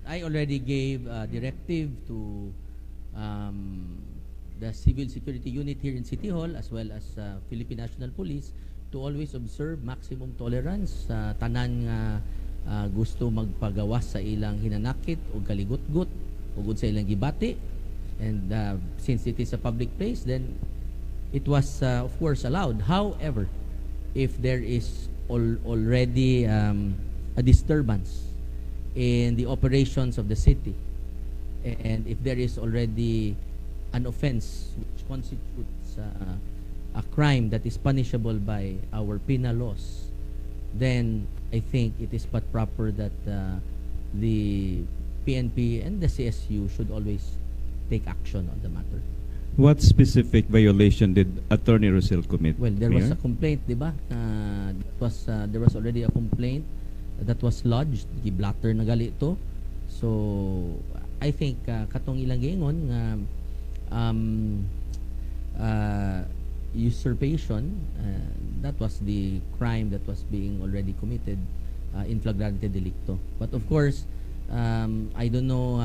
I already gave a directive to the Civil Security Unit here in City Hall as well as Philippine National Police to always observe maximum tolerance sa tanan nga gusto magpagawas sa ilang hinanakit o kaligutgut o sa ilang gibati. And since it is a public place, then it was of course allowed. However, if there is already a disturbance in the operations of the city and if there is already an offense which constitutes a crime that is punishable by our penal laws, then I think it is but proper that the PNP and the CSU should always take action on the matter. What specific violation did Attorney Rosel commit, Well, there was Mayor? A complaint, di ba? There was already a complaint that was lodged. Giblatter na gali to. So, I think katong ilang giingon nga usurpation, that was the crime that was being already committed in flagrante delicto. But of course, I don't know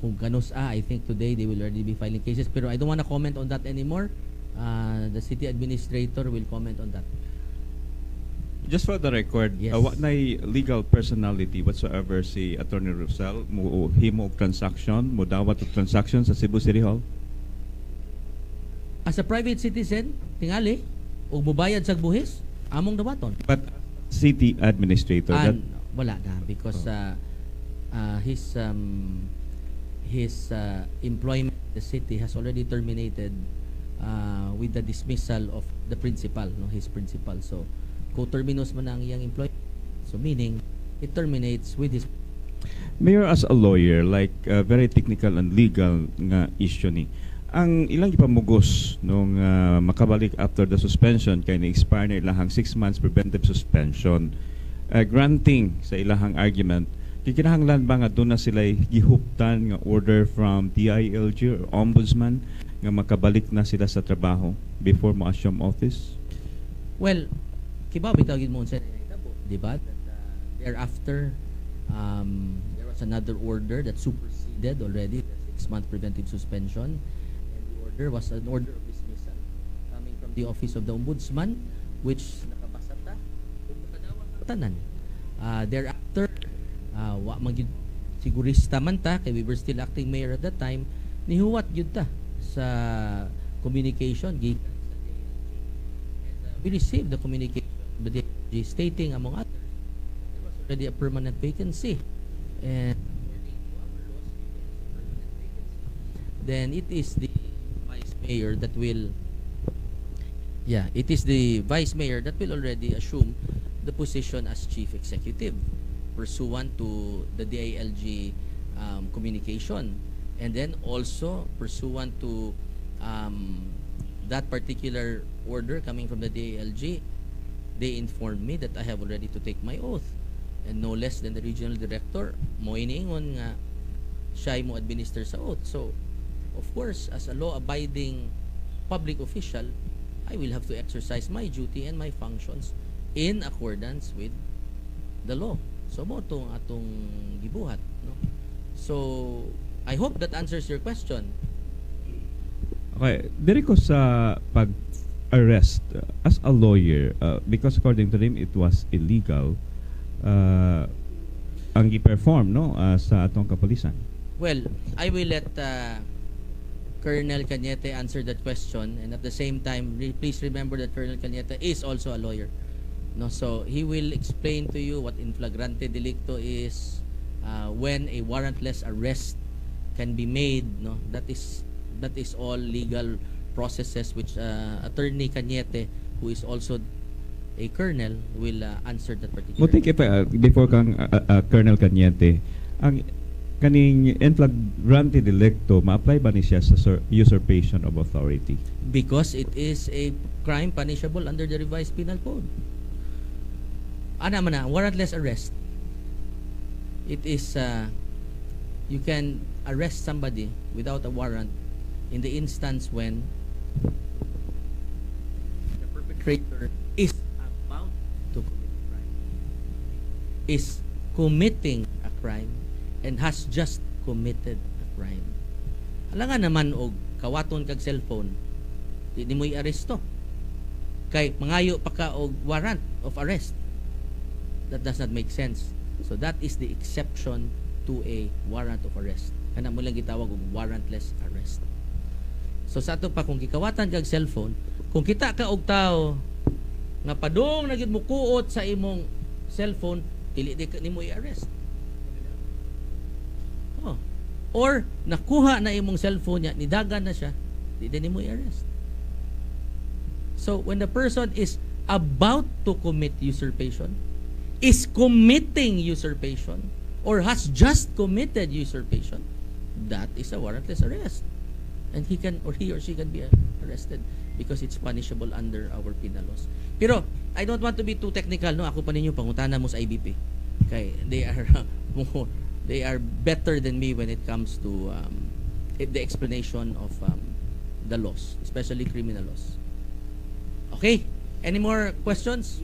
kung kanus-a. I think today they will already be filing cases. Pero I don't want to comment on that anymore. The city administrator will comment on that. Just for the record, Yes. Wa nay legal personality whatsoever si Attorney Rosel mo himo og transaction, mo dawat og transaction sa Cebu City Hall? As a private citizen, tingali, ug mubayad sa buhis, among dawaton. But city administrator, that Wala na because his employment in the city has already terminated with the dismissal of the principal, no, his principal. So, coterminous man ang iyang employment. So meaning it terminates with his Mayor, as a lawyer, like very technical and legal nga issue ni. Ang ilang gipamugos nung makabalik after the suspension kay ni-expire na ilahang 6 months preventive suspension. Granting sa ilahang argument, gikinahanglan ba nga duna sila gihuptan nga order from DILG or ombudsman nga makabalik na sila sa trabaho before mo assume office? Well, kibaw bitaw gid mo unsa nahitabo, di ba? That thereafter there was another order that superseded already the 6-month preventive suspension, and the order was an order of dismissal coming from the Office of the Ombudsman, which nakabasa ta ug nakadawat ang tanan. Thereafter, wa man gyud sigurista man ta kay we were still acting mayor at that time, nihuwat gyud ta sa communication gikan sa DILG. And we received the communication of the DILG stating, among others, there was already a permanent vacancy. And according to our laws, if there is a permanent vacancy, then it is the vice mayor that will yeah, it is the vice mayor that will already assume the position as chief executive pursuant to the DILG communication, and then also pursuant to that particular order coming from the DILG, they informed me that I have already to take my oath, and no less than the regional director mo iniingon nga siya mo administer sa oath. So of course, as a law abiding public official, I will have to exercise my duty and my functions in accordance with the law. So mao tong atong gibuhat, no? So I hope that answers your question. Okay, diri ko sa pag-arrest as a lawyer, because according to him it was illegal ang gi-perform, no, sa atong kapulisan. Well, I will let Colonel Cañete answer that question, and at the same time, please remember that Colonel Cañete is also a lawyer. No, so he will explain to you what in flagrante delicto is, when a warrantless arrest can be made, no? That is all legal processes which Attorney Cañete, who is also a colonel, will answer that particular. Mo take if before kang Colonel Cañete, ang kaning in flagrante delicto, ma-apply ba ni siya sa usurpation of authority? Because it is a crime punishable under the Revised Penal Code. Ana man na, warrantless arrest. It is, you can arrest somebody without a warrant in the instance when the perpetrator is about to commit a crime, is committing a crime. crime and has just committed a crime. Alangan naman og kawaton kag cellphone, di nimo i-aresto. Kay mangayo pa ka og warrant of arrest. That does not make sense. So that is the exception to a warrant of arrest. Kana mao lang gitawag og warrantless arrest. So sa ato pa, kung gikawatan kag cellphone, kung kita ka og tao nga padung na gyud mukuot sa imong cellphone, dili di ka nimo i-arrest. Oh. Or nakuha na imong cellphone niya, nidagan na siya, di din nimo i-arrest. So when the person is about to commit usurpation, is committing usurpation, or has just committed usurpation, that is a warrantless arrest. And he can or he or she can be arrested because it's punishable under our penal laws. Pero I don't want to be too technical, no? Ako pa ninyo, pangutana mo sa IBP. Kay they are better than me when it comes to the explanation of the laws, especially criminal laws. Okay? Any more questions?